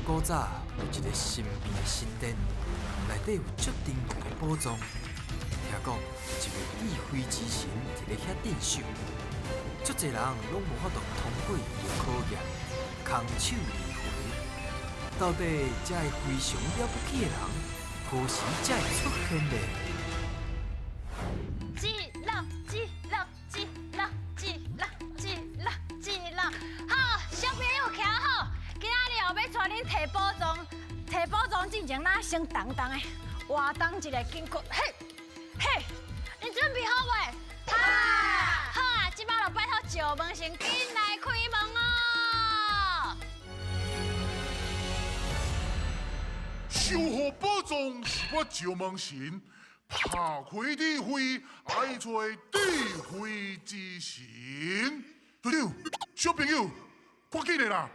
古早有一个神秘的神殿，内底有足珍贵的宝藏。听讲有一位智慧之神伫咧遐镇守，足济人拢无法度通过伊的考验，空手而回。到底这个非常了不起的人，何时才会出现呢？一六一六一六一六一六一六，好，小朋友徛好，今仔日哦欲带恁提宝藏，提宝藏进前，咱先动动的活动一下筋骨，嘿，嘿，你准备好未？好，好啊，这摆就拜托石门神紧来开门哦。守护宝藏是我石门神，拍开智慧，爱揣智慧之神。队长，小朋友，赶紧的啦，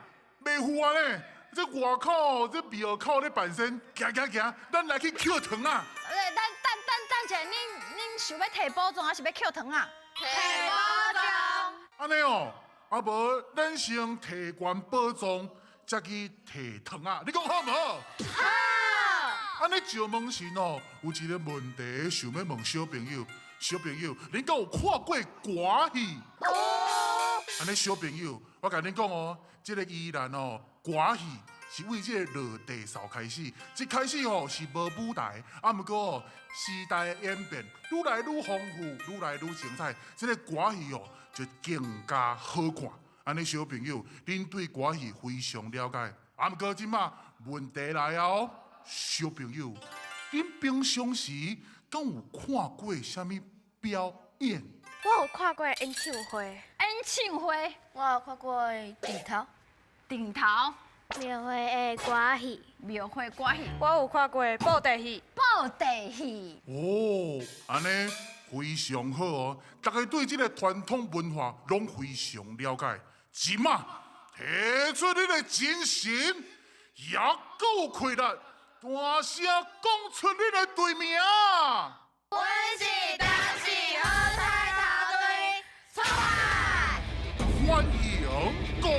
袂赴啊咧！这外口这庙口咧办仙，行行行，咱来去捡糖啊！等等等等一下，恁想欲提宝藏，还是欲捡糖啊？提宝藏。按呢哦，啊无咱先提悬宝藏，才去提糖啊！你讲好毋好？好。按呢石门神哦，有一个问题想欲问小朋友，小朋友，恁敢有看过歌戏？有。按呢小朋友，我共恁讲哦，这个宜兰哦，歌戏是为这个落地扫开始，一开始哦是无舞台，啊毋过哦时代演变，愈来愈丰富，愈来愈精彩，这个歌戏哦就更加好看。按呢小朋友，恁对歌戏非常了解，啊毋过这马问题来啊哦，小朋友，恁平常时敢有看过啥物表演？我有看过演唱会。演唱会。我有看过顶头。顶头。庙会的歌戏。庙会歌戏。我有看过布袋戏。布袋戏。哦，按呢非常好哦，大家对这个传统文化拢非常了解。这马提出你的精神，也阁有气力，大声讲出你的队名。阮是东势好彩头队，出发！欢迎光临。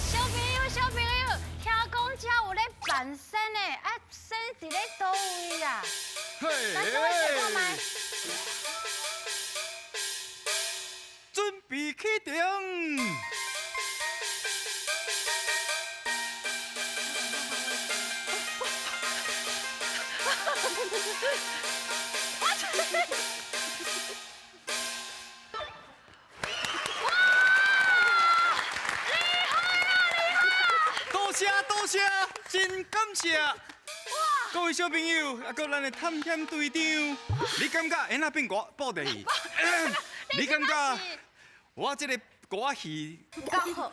小朋友，小朋友，听讲这有咧办仙的，啊，仙伫咧佗位啊？嘿，咱做伙试看觅。准备起场。多谢多谢，真感谢。各位小朋友，啊，阁咱的探险队长，你感觉会哪变歌布袋戏？你感觉我这个歌戏有够好，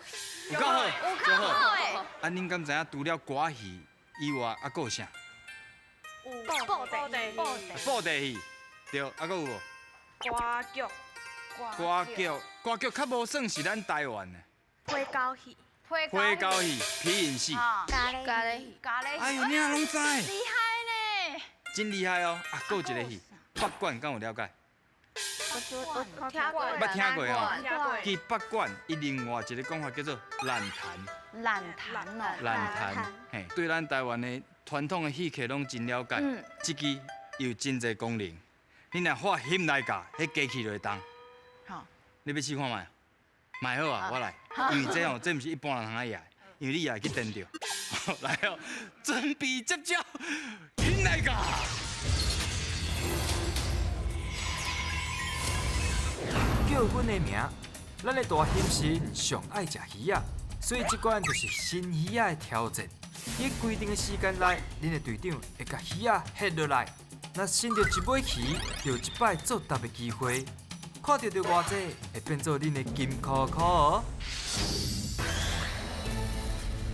有够好，有够好的。啊，恁敢知影除了歌戏以外，啊，阁有啥？布袋戏，布袋戏，对，啊，阁有无？歌剧，歌剧，歌剧较无算是咱台湾的。花轿戏，花轿戏，皮影戏，咖喱，咖喱戏，咖喱戏。哎呦，你也拢知？厉害呢！真厉害哦！啊，阁有一个戏，北管，敢有了解？我听过，捌听过哦。其实北管伊另外一个讲法叫做烂坛。烂坛哦。烂坛，嘿，对咱台湾的传统的戏曲拢真了解。这支有真济功能，你若发心来教，彼机器就会动。好。你欲试看觅？买好啊，我来。因为这哦，这毋是一般人通爱的，因为你也会去颠著。来哦，准备接招，心来教。叫阮的名，咱的大兴神上爱食鱼仔，所以这关就是新鱼仔的挑战。伫规定的时间内，恁的队长会共鱼仔翕落来，若伸著一尾鱼，就有一摆作答的机会。看著著偌济，会变做恁的金箍箍哦。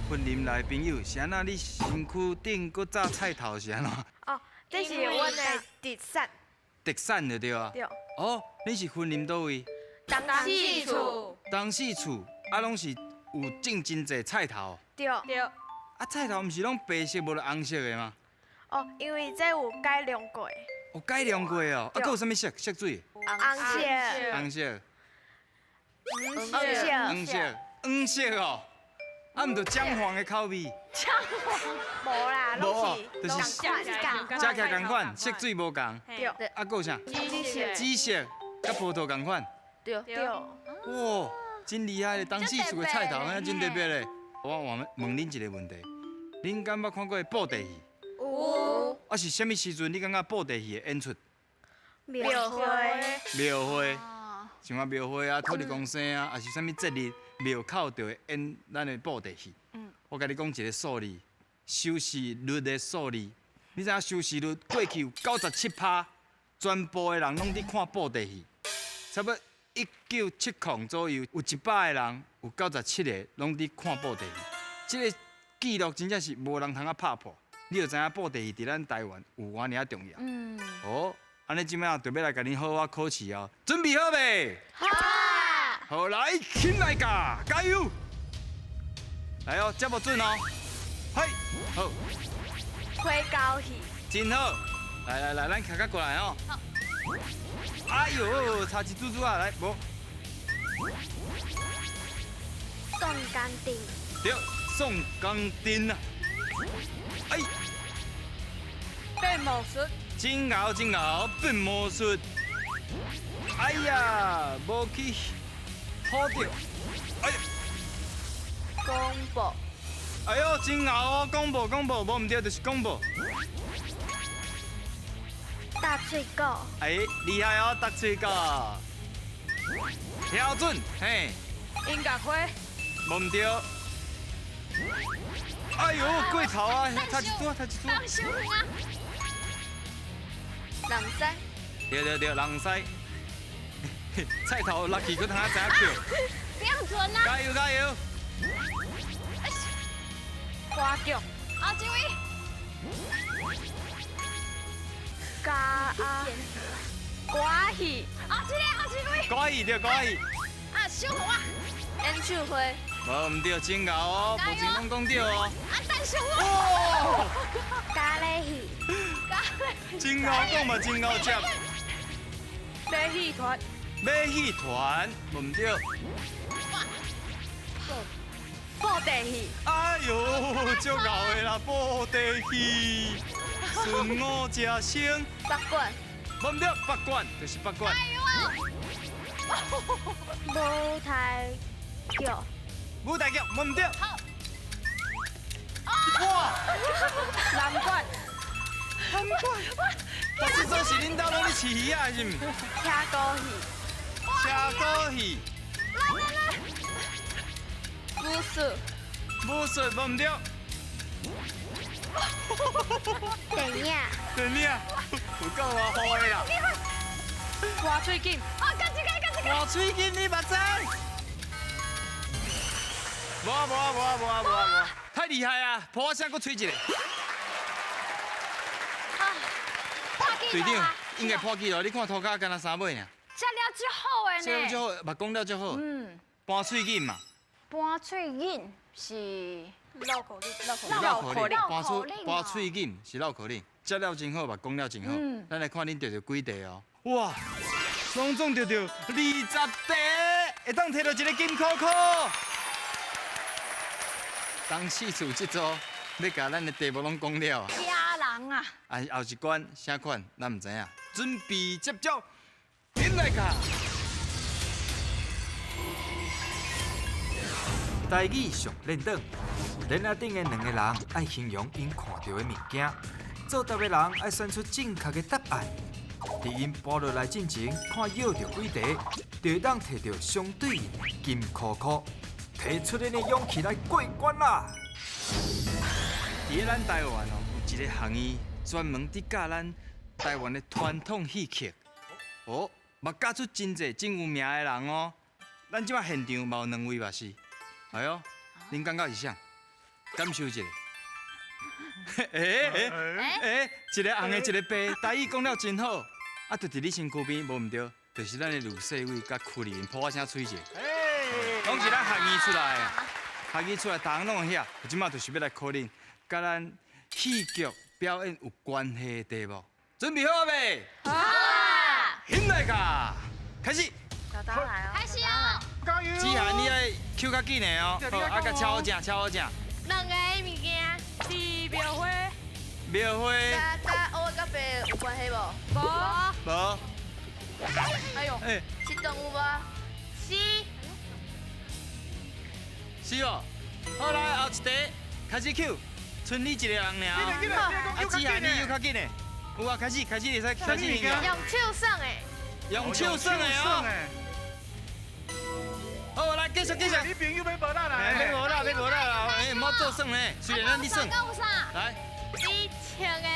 云林来的朋友，是按怎你身躯顶阁扎菜头是按怎？哦，这是阮的特产。特产就对啊。对。哦，恁是云林佗位？东势厝。东势厝，啊，攏是有种真济菜头。对。对。啊，菜头毋是攏白色，无就红色的吗？哦，因为这有改良过。有改良过哦，啊，阁有啥物色？色水？红色。红色。黄色。黄色。黄色哦，啊，毋著姜黄的口味。姜黄。无啦，攏是就是食起来仝款，色水无仝。对。啊，阁有啥？紫色。紫色，佮葡萄仝款。对。对。哇，真厉害咧！东势厝的菜头，安真特别咧。我问问恁一个问题，恁敢捌看过布袋戏？有。啊，是啥物时阵你感觉布袋戏的演出？庙会。庙会。像啊庙会啊、土地公生啊，抑是啥物节日，庙口就会演咱的布袋戏。我共你讲一个数字，收视率的数字。你知影收视率过去有97%，全部的人攏伫看布袋戏。差不多1970左右，有100个人，有97个攏伫看布袋戏。这个记录真正是无人通啊拍破。你就知影布袋戏伫咱台湾有偌尔重要。哦，按呢这摆就欲来共恁好好考试哦。准备好未？好。好来，起来噶，加油！来哦，这无准哦。嘿，好。花胶戏。真好。来来来，咱徛较过来哦。好。哎呦，差一珠珠啊！来，无。宋江阵。对，宋江阵啊。哎。变魔术。真𠢕真𠢕，变魔术。哎呀，无去好著。哎呀。广播。哎呦，真𠢕哦！广播广播，无毋对，就是广播。搭喙鼓。哎，厉害哦，搭喙鼓。标准，嘿。音乐会。无毋对。哎呦，过头啊！差一拄，差一拄。当小啊。人师。对对对，人师。菜头落去，阁通知影叫。标准啊！加油加油！歌剧。后一位。歌啊，歌戏。后一个，后一位。歌戏对，歌戏。啊，小红啊。演唱会。无毋对，真𠢕哦，无真拢讲对哦。啊，等小我。咖喱戏。咖喱。真𠢕讲嘛，真𠢕接。马戏团。马戏团，无毋对。布袋戏。哎呦，足𠢕的啦，布袋戏。孙悟食仙。八馆。无毋对，八馆就是八馆。哎呦！舞台剧。舞台剧，无毋对。好。哇！南管。南管。哇，这组是恁兜拢咧饲鱼仔是毋？车鼓戏。车鼓戏。来来来。武术。武术，无毋对。电影。电影，有够偌好的啦。换喙金。哦，搁一个，搁一个。换喙金，你嘛知？无啊无啊无啊无啊无啊！太厉害啊！噗仔声阁吹一个。队长应该破纪录，你看涂跤敢若三尾尔。食了足好的呢。食了足好，嘛讲了足好。搬喙紧嘛。搬喙紧是绕口令，绕口令，搬喙紧是绕口令。食了真好，嘛讲了真好。咱来看恁得著几题哦。哇，拢总得著20题，会当摕著一个金箍箍。东势厝这组欲共咱的题目拢讲了啊！惊人啊！啊，后一关啥款，咱毋知影。准备接招，进来卡！台语上练转，链仔顶的两个人爱形容𪜶看著的物件，作答的人爱选出正确的答案。伫𪜶跋落来进前，看舀著几题，就会当摕著相对应的金箍箍，提出恁的勇气来过关啦！伫咧咱台湾哦，有一个学院专门伫教咱台湾的传统戏曲，哦，嘛教出真济真有名的人哦。咱这摆现场嘛有两位嘛是，哎哟，恁感觉是啥？感受一下。欸欸欸，一个红的，一个白，台语讲了真好。啊，就佇你身軀邊，無毋對，就是咱的呂世偉佮柯立仁，噗仔聲吹者，攏是咱學院出來的，學院出來，逐項攏會曉。這馬就是欲來考恁，佮咱戲劇表演有關係的題目，準備好未？好啊！起來噶，開始。開始哦！加油！子涵，你愛抾較緊的哦，好，啊，共超好食，超好食。兩個物件，是廟會。廟會。佮烏佮白有關係無？無。無。哎呦，是動物無？是。是哦。好來，後一題開始抾，賰你一個人爾。啊，子涵，你抾較緊的。有啊，開始，開始，會使開始。用手耍的。用手耍的哦。好，來繼續繼續。你朋友欲無力啦，欲無力，欲無力啦！哎，莫做耍呢，雖然咱咧耍。來。你穿的，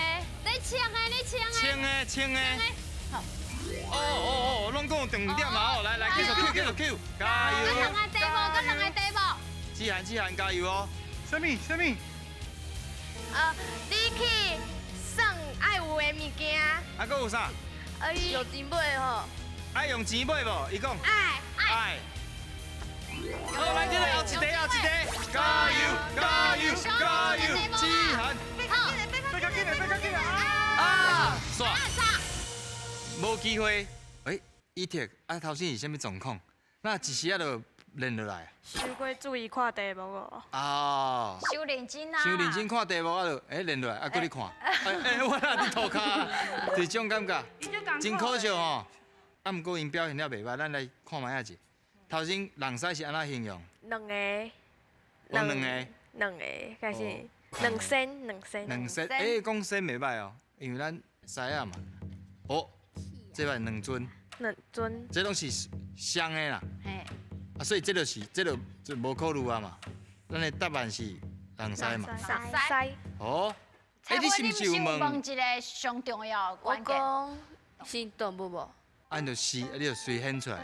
你穿的，你穿的。穿的，穿的。好。哦哦哦，攏講重點啊！哦，來來，繼續抾，繼續抾，加油！閣兩个題目，閣兩個題目。子涵，子涵，加油哦！啥物？啥物？啊，你去耍愛有的物件。啊，閣有啥？用錢買吼。愛用錢買無？伊講。愛。愛。好，來，這個後一題，後一題，加油，加油，加油！子涵。好。別較緊的，別較緊的啊！煞。無機會。欸，伊鐵啊，頭先是啥物狀況？那一時仔就練落來。傷過注意看題目哦。啊。傷認真啊。傷認真看題目啊，就欸練落來，啊，閣咧看。欸，我若佇塗跤，就是這種感覺。真可惜吼。啊，毋過𪜶表現了袂䆀，咱來看覓仔者。頭先人師是按怎形容？兩個。哦，兩個。兩個，開始兩身，兩身。兩身，欸，講身袂䆀哦，因為咱師仔嘛。哦，這擺兩尊。兩尊。這攏是雙的啦。嘿。啊，所以這就是，這就就無考慮啊嘛。咱的答案是人師嘛。人師。哦。欸，你是毋是有問一個上重要的關鍵？我講是動物無？按就是，啊，你就隨顯出來。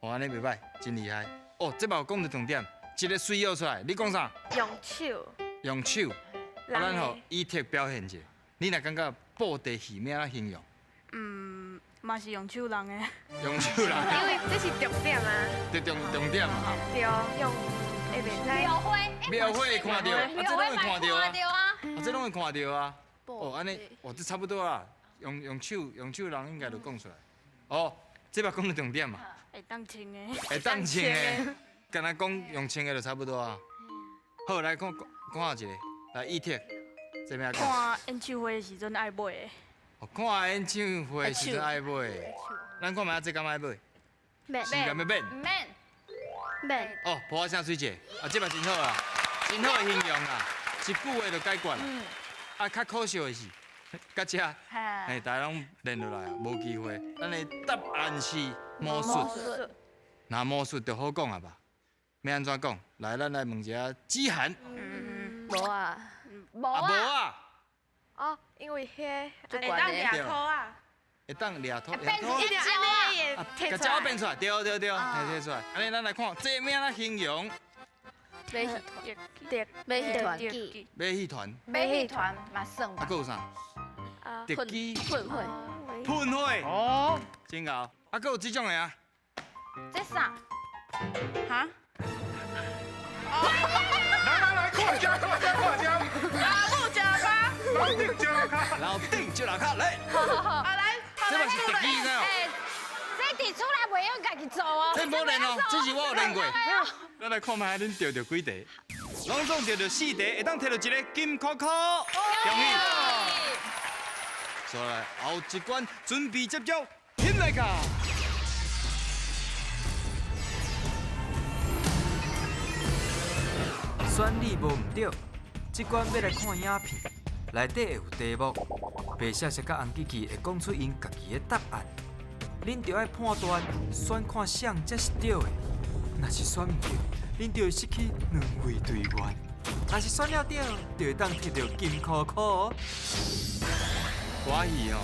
哦，按呢袂䆀，真厲害。哦，這嘛有講著重點，一個水藥出來，你講啥？用手。用手。啊，咱予伊鐵表現者，你若感覺布袋戲欲按怎形容？嗯，嘛是用手人的。用手人。因為這是重點啊。對重重點嘛。對，用會袂使。廟會。廟會會看著，啊，這攏會看著啊。啊，這攏會看著啊。哦，按呢，哦，這差不多啊。用用手用手人應該就講出來。哦，這擺講著重點嘛。會當穿的。會當穿的，敢若講用穿的就差不多啊。好，來看看一個，來伊鐵，這邊看演唱會的時陣愛買的。哦，看演唱會的時陣愛買的。咱看覓仔，這敢愛買？免。是敢欲免？免。免。哦，噗仔聲水者，啊，這嘛真好啊，真好的形容啊，一句話就解決啦。啊，較可惜的是，到這，嘿，大家攏練落來啊，無機會。咱的答案是魔術，那魔術就好講啊吧？欲按怎講？來，咱來問一下子涵。無啊，無啊。無啊。哦，因為彼會當掠土啊。會當掠土，變成一隻啊！共鸟變出來，對對對，提出來。按呢，咱來看，這欲按怎形容？馬戲團，馬戲團，馬戲團，馬戲團嘛算吧。啊，閣有啥？特技噴火，噴火，哦，真𠢕。啊，閣有這種的啊？這啥？哈？來來來，看遮看遮看遮。老母食跤，老頂食跤。老頂食跤來。好好好。啊來，這嘛是特技，知無？這佇厝內袂用家己做哦。這無練哦，這是我有練過。咱來看覓，恁著著幾題？攏總著著四題，會當摕著一个金箍箍。恭喜！所來後一關準備接招，起來卡！選你無毋對，這關欲來看影片，內底會有題目，白雪雪佮紅機器會講出𪜶家己的答案，恁著愛判斷選看啥才是對的。若是選毋對，恁就會失去兩位隊員；若是選了對，就會當摕著金箍箍哦。歌戲吼，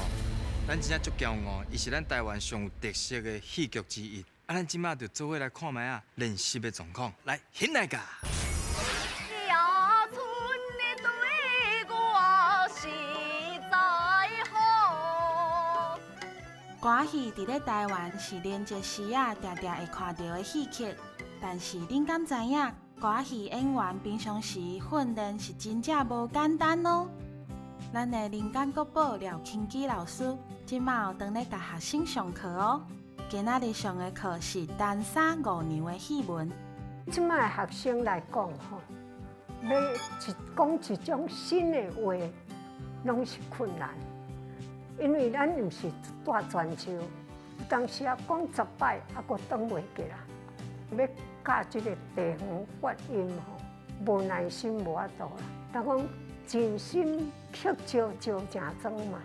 咱真正足驕傲，伊是咱台灣上有特色的戲劇之一。啊，咱這馬就做伙來看覓仔練習的狀況，來，起來噶！歌戏伫咧台湾是连接时仔定定会看著的戏曲，但是恁敢知影，歌戏演员平常时训练是真正无简单哦。咱的人间国宝廖钦基老师，这马当咧共学生上课哦。今仔日上的课是单三五娘的戏文。这摆学生来讲吼，欲一讲一种新的话，拢是困难。因为咱毋是蹛泉州，有当时啊讲十摆，犹阁转袂记啦。欲教这个地方发音吼，无耐心无法度啦。人讲尽心刻石石成桩嘛，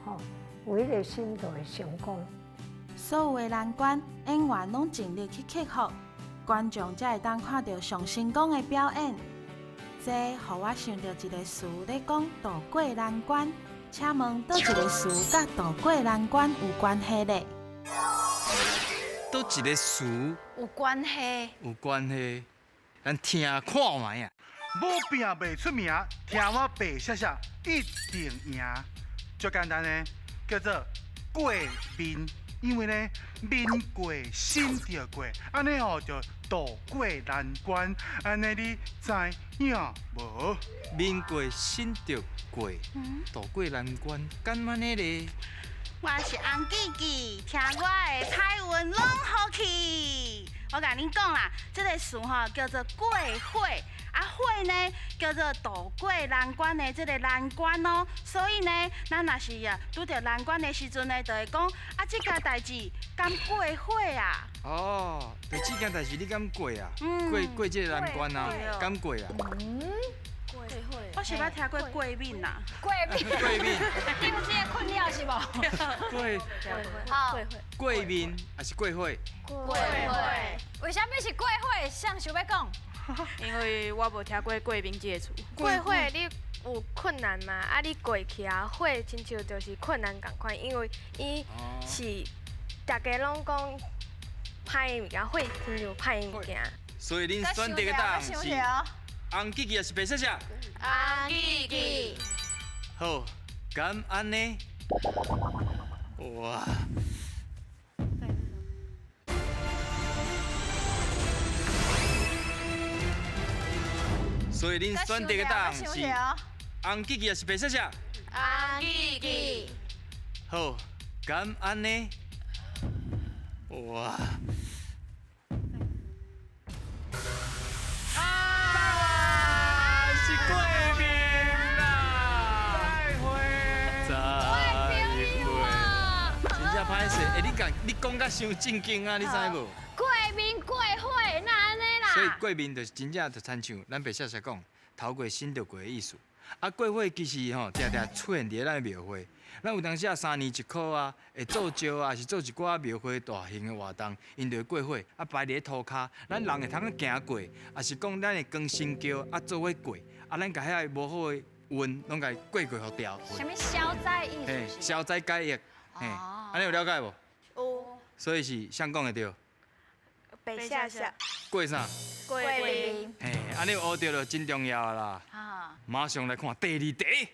吼，有彼个心就会成功。所有的难关，演员拢尽力去克服，观众才会当看著上成功的表演。这予我想著一个词咧讲渡过难关。请问佗一个词佮渡过难关有关系咧？佗一个词有关系？有关系？咱听看觅啊！无拼袂出名，听我白写写一定赢。足简单的，叫做过面，因为呢，面过心就过，按呢吼就渡过难关。按呢你知影无？面过身就过，渡过难关，敢按呢咧？我是洪记记，听我的歹运拢好去。我共恁讲啦，这个词吼叫做过火，啊火呢叫做渡过难关的这个难关哦。所以呢，咱若是啊拄著难关的时阵呢，就会讲啊，这件代志敢过火啊？哦，就这件代志你敢过啊？过过这个难关啊？敢过啊？我是捌听过过敏啦，过敏，过敏，你有这个困扰是无？过，好，过敏还是过火？过火。为啥物是过火？谁想欲讲？因为我无听过过敏这个词。过火，你有困难嘛？啊，你过去啊，火亲像就是困难仝款，因为伊是大家拢讲歹的物件，火亲像歹的物件。所以恁选择的答案是红记记还是白雪雪？红记记。好，敢按呢？哇！所以恁选择的答案是红记记还是白雪雪？红记记。好，敢按呢？哇！是过敏啦！再会，再会。真正歹势，欸，你讲你讲甲伤正经啊，你知无？过敏过火，哪按呢啦？所以过敏就是真正就亲像咱白雪雪讲，头过身就过的意思。啊，过火其实吼，定定出现伫咧咱的庙会。咱有当时啊，三年一考啊，会做醮啊，是做一寡庙会大型的活动，𪜶就会过火，啊摆伫咧涂跤，咱人会通去行过，也是讲咱会扛神轿啊做伙过，啊咱共遐个无好的运拢共过过予掉。啥物消灾意思？嘿，消灾解厄，嘿，按呢有了解无？有。所以是啥讲的对？白雪雪。过啥？过敏。嘿，按呢学著就真重要啊啦。马上来看第二题。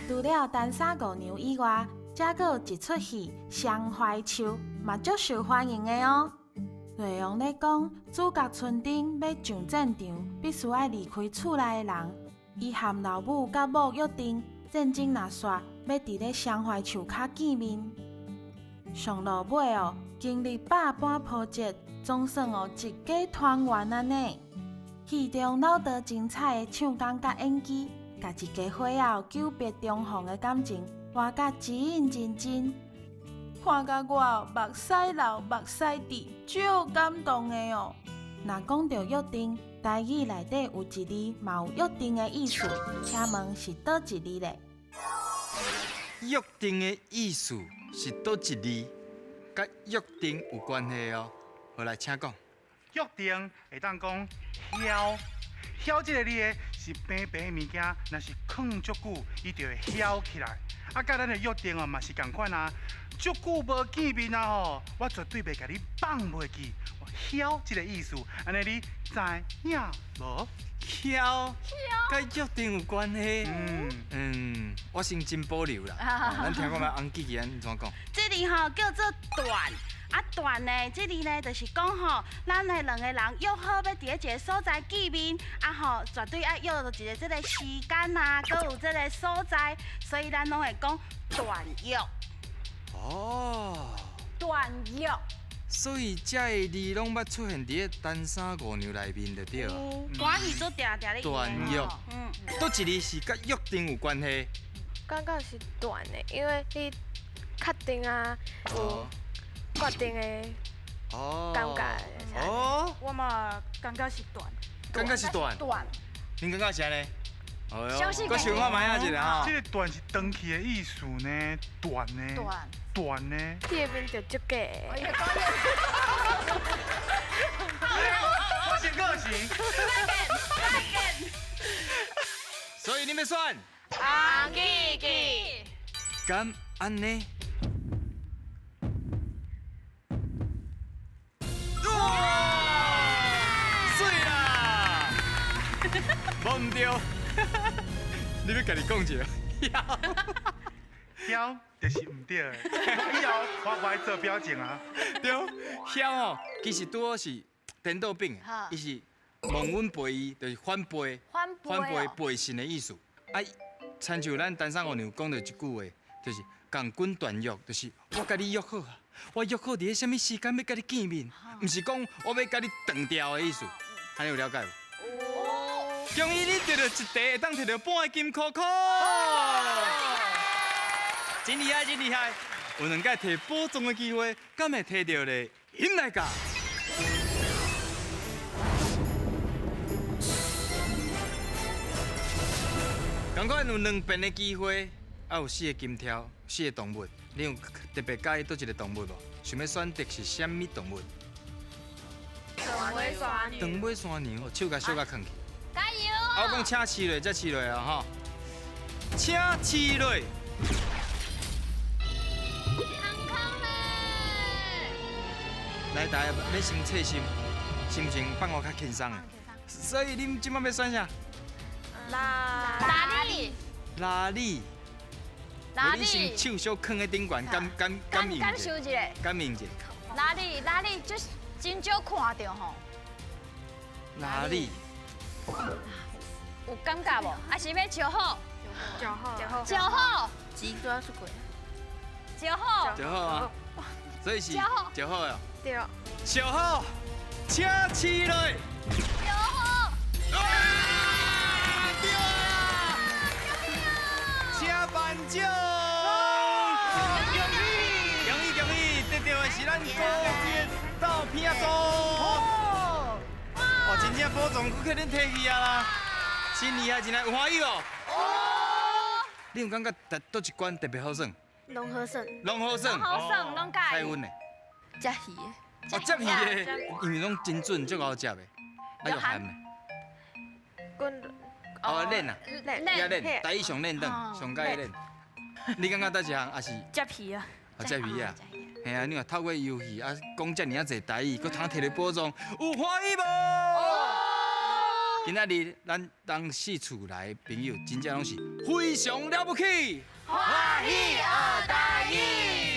除了单三五娘以外，这阁有一出戏《双槐树》嘛足受欢迎的哦。内容咧讲，主角春丁欲上战场，必须爱离开厝内的人。伊和老母佮某约定，战争若煞，欲伫咧双槐树跤见面。上路尾哦，经历百般波折，总算哦一家团圆按呢。戏中老道精彩的唱功佮演技，共一家伙仔久别重逢的感情，活甲真真真。看甲我目屎流，目屎滴，足感动的哦。若讲著约定，台语内底有一字嘛有约定的意思，请问是佗一字咧？约定的意思是佗一字？佮约定有关系哦。好来，请讲。约定会当讲晓，晓这个字呢是平平的物件，若是囥足久，伊就会晓起来。啊，佮咱的约定哦嘛是仝款啊，足久无见面啊吼，我绝对袂共你放袂记。晓这个意思，按呢你知影无？囂，佮约定有关系。嗯，我先真保留啦。咱听看觅翁记记按怎讲？这字吼叫做断，啊断呢，这字呢就是讲吼，咱的两个人约好欲伫咧一个所在见面，啊吼，绝对爱约著一个这个时间啊，阁有这个所在，所以咱拢会讲断约。哦，断约。所以这个字拢捌出现伫咧单三五娘内面就对啊。歌戏做定定咧。断约。佗一字是佮约定有关系？感觉是断的，因为你确定啊，有决定的感觉。哦。我嘛感觉是断。感觉是断。断。恁感觉是按呢？哦哟，阁想看觅啊一下吼。这个断是断去的意思呢？断呢？断。断呢？你的面就足假的。我先个性。所以你欲选？红记记。敢按呢？哇！媠啦！无毋对。你欲家己讲一下？囂就是毋对的，以后我无爱做表情啊。对，囂吼，其实拄好是颠倒反的，伊是忘恩背义，就是反背，反背背信的意思。啊，亲像咱陈三五娘讲著一句话，就是共君断约，就是我共你约好啊，我约好伫咧啥物时间欲共你见面，毋是讲我欲共你断掉的意思，按呢有了解无？恭喜你得著一题会当摕著半个金箍箍，真厉害，真厉害！有两摆摕宝藏的机会，敢会摕著咧？忍来噶！仝款有两遍的机会，啊有四个金条，四个动物，你有特别佮意佗一个动物无？想欲选择是啥物动物？长尾山牛。长尾山牛，手共小可囥去。加油！我讲请试落，才试落啊吼！请试落。康康嘞！来，大家欲先测心，心情放予较轻松的。所以恁这摆欲选啥？拉力。拉力。拉力。你先手小囥佇顶悬，感感感应感受一下。感应一下。拉力，拉力，就是真少看著吼。拉力。有感觉无？还是欲招好？招好。招好。钱拄出过。招好。招好啊。所以是招好啊。对。招好，请试落。招好。啊！对啊！请颁奖。恭喜！恭喜恭喜！得著的是咱高铁豆片组。哇，真正宝藏阁去恁提去啊啦！真厉害，真厉害，有欢喜无？哦。你有感觉佗一关特别好耍？拢好耍。拢好耍。拢好耍，拢佮意。彩云呢？接鱼的。哦，接鱼的，因为拢真准，足𠢕接的。啊，有含的。滚。哦，练啊，练，练，台语上练转，上佮意练。你感觉佗一项也是？接鱼啊。哦，接鱼啊。嘿啊，你若透过游戏啊，讲遮尔啊济台语，阁通摕著宝藏，有欢喜无？今仔日咱东四厝来的朋友，真正拢是非常了不起。欢喜学台语。